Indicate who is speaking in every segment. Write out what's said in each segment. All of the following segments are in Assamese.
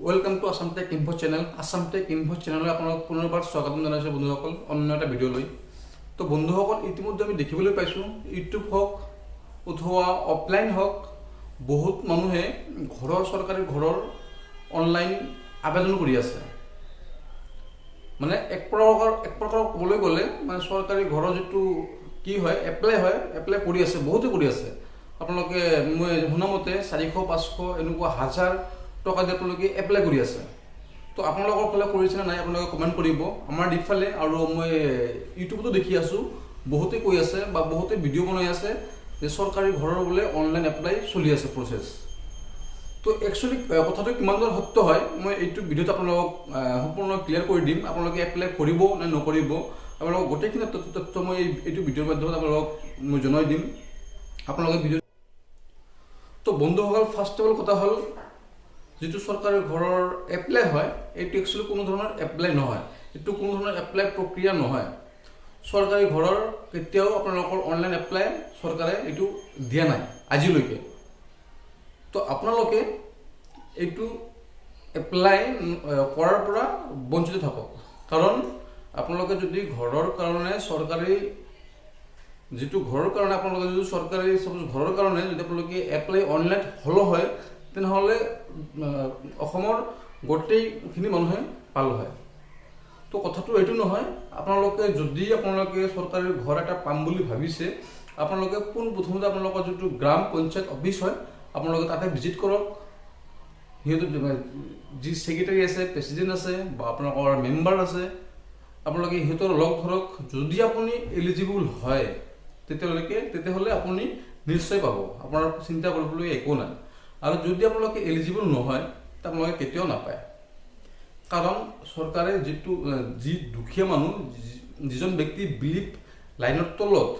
Speaker 1: Welcome to Assam Tech Info channel. Assam Tech Info চেনেললৈ আপোনালোক পুনৰবাৰ স্বাগতম জনাইছোঁ বন্ধুসকল, অন্য এটা ভিডিঅ' লৈ। তো বন্ধুসকল, ইতিমধ্যে আমি দেখিবলৈ পাইছোঁ, ইউটিউব হওক অথবা অফলাইন হওক, বহুত মানুহে ঘৰৰ, চৰকাৰী ঘৰৰ অনলাইন আবেদন কৰি আছে। মানে এক প্ৰকাৰৰ ক'বলৈ গ'লে মানে চৰকাৰী ঘৰৰ যিটো কি হয়, এপ্লাই হয়, এপ্লাই কৰি আছে, বহুতে কৰি আছে। আপোনালোকে মই শুনামতে 400, 500, এনেকুৱা হাজাৰ টকা দি আপোনালোকে এপ্লাই কৰি আছে। তো আপোনালোকৰ ফালে কৰিছেনে নাই, আপোনালোকে কমেণ্ট কৰিব। আমাৰ ইফালে আৰু মই ইউটিউবতো দেখি আছোঁ, বহুতে কৈ আছে বা বহুতে ভিডিঅ' বনাই আছে যে চৰকাৰী ঘৰৰ বোলে অনলাইন এপ্লাই চলি আছে, প্ৰচেছ। তো একচুৱেলি কথাটো কিমান দূৰ সত্য হয়, মই এইটো ভিডিঅ'ত আপোনালোকক সম্পূৰ্ণ ক্লিয়াৰ কৰি দিম। আপোনালোকে এপ্লাই কৰিব নে নকৰিব, আপোনালোকক গোটেইখিনি তথ্য মই এইটো ভিডিঅ'ৰ মাধ্যমত আপোনালোকক মই জনাই দিম। আপোনালোকে ভিডিঅ'। তো বন্ধুসকল, ফাৰ্ষ্ট অফ অল কথা হ'ল, যিটো চৰকাৰী ঘৰৰ এপ্লাই হয়, এইটো একচুৱেলি কোনো ধৰণৰ এপ্লাই নহয়। এইটো কোনো ধৰণৰ এপ্লাই প্ৰক্ৰিয়া নহয়। চৰকাৰী ঘৰৰ কেতিয়াও আপোনালোকৰ অনলাইন এপ্লাই চৰকাৰে এইটো দিয়া নাই আজিলৈকে। তো আপোনালোকে এইটো এপ্লাই কৰাৰ পৰা বঞ্চিত থাকক, কাৰণ আপোনালোকে যদি ঘৰৰ কাৰণে, চৰকাৰী যিটো ঘৰৰ কাৰণে, আপোনালোকে যদি চৰকাৰী চাপ'জ ঘৰৰ কাৰণে যদি আপোনালোকে এপ্লাই অনলাইন হ'লো হয়, তেনেহ'লে অসমৰ গোটেইখিনি মানুহে পাল হয়। তো কথাটো এইটো নহয়। আপোনালোকে যদি আপোনালোকে চৰকাৰী ঘৰ এটা পাম বুলি ভাবিছে, আপোনালোকে পোনপ্ৰথমতে আপোনালোকৰ যিটো গ্ৰাম পঞ্চায়ত অফিচ হয়, আপোনালোকে তাতে ভিজিট কৰক। সিহঁতৰ যি ছেক্ৰেটাৰী আছে, প্ৰেচিডেণ্ট আছে বা আপোনালোকৰ মেম্বাৰ আছে, আপোনালোকে সিহঁতৰ লগ ধৰক। যদি আপুনি এলিজিবল হয়, তেতিয়াহ'লে আপুনি নিশ্চয় পাব, আপোনাৰ চিন্তা কৰিবলৈ একো নাই। আৰু যদি আপোনালোকে এলিজিবল নহয়, আপোনালোকে কেতিয়াও নাপায়, কাৰণ চৰকাৰে যিটো যি দুখীয়া মানুহ, যিজন ব্যক্তি বিলিপ লাইনৰ তলত,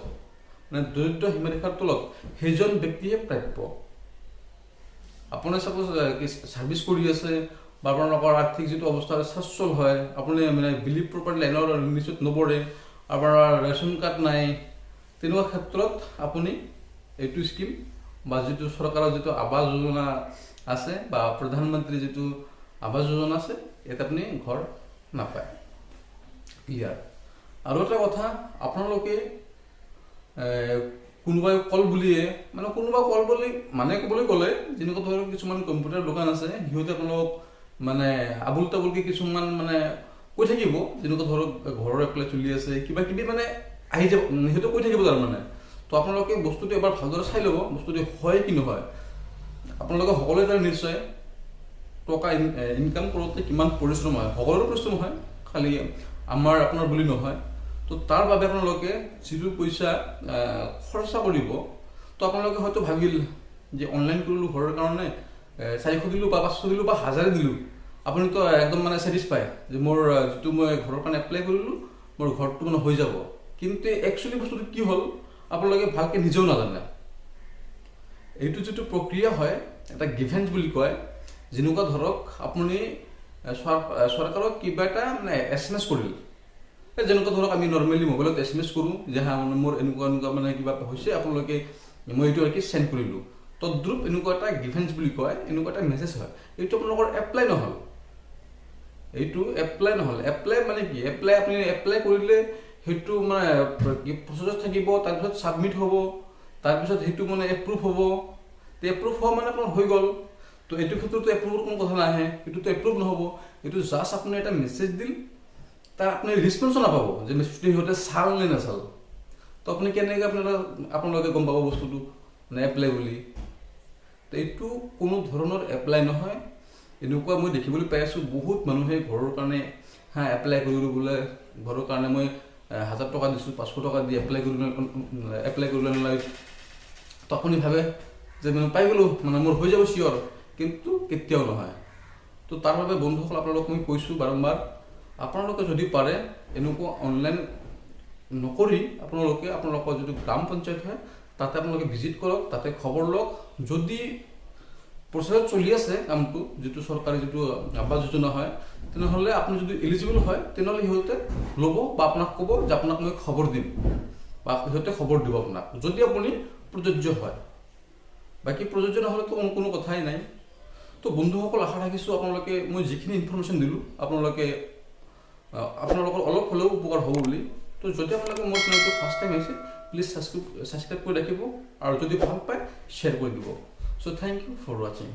Speaker 1: মানে দৰিদ্ৰ সীমাৰেখাৰ তলত, সেইজন ব্যক্তিয়ে প্ৰাপ্য। আপুনি চাপ'জ ছাৰ্ভিচ কৰি আছে বা আপোনালোকৰ আৰ্থিক যিটো অৱস্থা সচ্ছল হয়, আপুনি মানে বিলিপ প্ৰপাৰ্টি লাইনৰ লিষ্টত নপৰে, আপোনাৰ ৰেচন কাৰ্ড নাই, তেনেকুৱা ক্ষেত্ৰত আপুনি এইটো স্কিম বা যিটো চৰকাৰৰ যিটো আৱাস যোজনা আছে বা প্ৰধানমন্ত্ৰী যিটো আৱাস যোজনা আছে, ইয়াত আপুনি ঘৰ নাপায়। ক্লিয়াৰ? আৰু এটা কথা, আপোনালোকে কোনোবাই কল বুলিয়ে, মানে কোনোবা কল বুলি মানে ক'বলৈ গ'লে, যেনেকুৱা ধৰক কিছুমান কম্পিউটাৰ দোকান আছে, সিহঁতে আপোনালোক মানে আবুল তাবুলকে কিছুমান মানে কৈ থাকিব, যেনেকুৱা ধৰক ঘৰৰ এপ্লাই চলি আছে, কিবা কিবি মানে আহি যাব, সিহঁতে কৈ থাকিব তাৰমানে। তো আপোনালোকে বস্তুটো এবাৰ ভালদৰে চাই ল'ব, বস্তুটো হয় কি নহয়। আপোনালোকে সকলোৱে জানে নিশ্চয়, টকা ইনকাম কৰোঁতে কিমান পৰিশ্ৰম হয়। সকলোৰে পৰিশ্ৰম হয়, খালি আমাৰ আপোনাৰ বুলি নহয়। তো তাৰ বাবে আপোনালোকে যিটো পইচা খৰচা কৰিব, তো আপোনালোকে হয়তো ভাবিল যে অনলাইন কৰিলোঁ ঘৰৰ কাৰণে, 400 দিলোঁ বা 500 দিলোঁ বা হাজাৰে দিলোঁ, আপুনিতো একদম মানে ছেটিছফাই যে মোৰ যিটো মই ঘৰৰ কাৰণে এপ্লাই কৰিলোঁ, মোৰ ঘৰটো মানে হৈ যাব। কিন্তু একচুৱেলি বস্তুটো কি হ'ল, আপোনালোকে ভালকৈ নিজেও নাজানে। এইটো যিটো প্ৰক্ৰিয়া হয়, এটা গ্ৰিভেন্স বুলি কয়। যেনেকুৱা ধৰক আপুনি চৰকাৰক কিবা এটা মানে এছএমএছ কৰিল, এই যেনেকুৱা ধৰক আমি নৰ্মেলি মোবাইলত এছএমএছ কৰোঁ যে হা, মানে মোৰ এনেকুৱা এনেকুৱা মানে কিবা হৈছে, আপোনালোকে মই এইটো আৰু কি চেণ্ড কৰিলোঁ, তদ্ৰুপ এনেকুৱা এটা গ্ৰিভেন্স বুলি কয়, এনেকুৱা এটা মেছেজ হয়। এইটো আপোনালোকৰ এপ্লাই নহ'ল, এইটো এপ্লাই নহ'ল। এপ্লাই মানে কি? এপ্লাই, আপুনি এপ্লাই কৰিলে সেইটো মানে প্ৰচেছত থাকিব, তাৰপিছত ছাবমিট হ'ব, তাৰপিছত সেইটো মানে এপ্ৰুভ হ'ব। এপ্ৰুভ হোৱা মানে আপোনাৰ হৈ গ'ল। তো এইটো ক্ষেত্ৰতো এপ্ৰুভৰ কোনো কথা নাহে, এইটোতো এপ্ৰুভ নহ'ব। এইটো জাষ্ট আপুনি এটা মেছেজ দিল, তাৰ আপুনি ৰেচপন্সো নাপাব যে মেছেজটো সিহঁতে চাল নে নাচাল। তো আপুনি কেনেকৈ আপোনালোকে গম পাব বস্তুটো মানে এপ্লাই বুলি? তো এইটো কোনো ধৰণৰ এপ্লাই নহয়। এনেকুৱা মই দেখিবলৈ পাই আছোঁ, বহুত মানুহে ঘৰৰ কাৰণে হা এপ্লাই কৰিলোঁ বোলে, ঘৰৰ কাৰণে মই 1000 টকা দিছোঁ, 500 টকা দি এপ্লাই কৰিলোঁ, এপ্লাই কৰিলোঁ নালাগে। তো আপুনি ভাবে যে মানে পাই গ'লোঁ, মানে মোৰ হৈ যাব চিয়'ৰ, কিন্তু কেতিয়াও নহয়। তো তাৰ বাবে বন্ধুসকল, আপোনালোকক মই কৈছোঁ বাৰম্বাৰ, আপোনালোকে যদি পাৰে এনেকুৱা অনলাইন নকৰি আপোনালোকে আপোনালোকৰ যিটো গ্ৰাম পঞ্চায়ত হয়, তাতে আপোনালোকে ভিজিট কৰক, তাতে খবৰ লওক। যদি প্ৰচেছত চলি আছে কামটো, যিটো চৰকাৰী যিটো আৱাস যোজনা হয়, তেনেহ'লে আপুনি যদি এলিজিবল হয়, তেনেহ'লে সিহঁতে ল'ব বা আপোনাক ক'ব যে আপোনাক মই খবৰ দিম বা সিহঁতে খবৰ দিব আপোনাক, যদি আপুনি প্ৰযোজ্য হয়। বাকী প্ৰযোজ্য নহ'লেতো কোনো কথাই নাই। তো তো বন্ধুসকল, আশা ৰাখিছোঁ আপোনালোকে মই যিখিনি ইনফৰমেশ্যন দিলোঁ, আপোনালোকে আপোনালোকৰ অলপ হ'লেও উপকাৰ হ'ব বুলি। তো যদি আপোনালোকে মোৰ চেনেলটো ফাৰ্ষ্ট টাইম আহিছে, প্লিজ ছাবস্ক্ৰাইব কৰি ৰাখিব আৰু যদি ভাল পায় শ্বেয়াৰ কৰি দিব। So thank you for watching.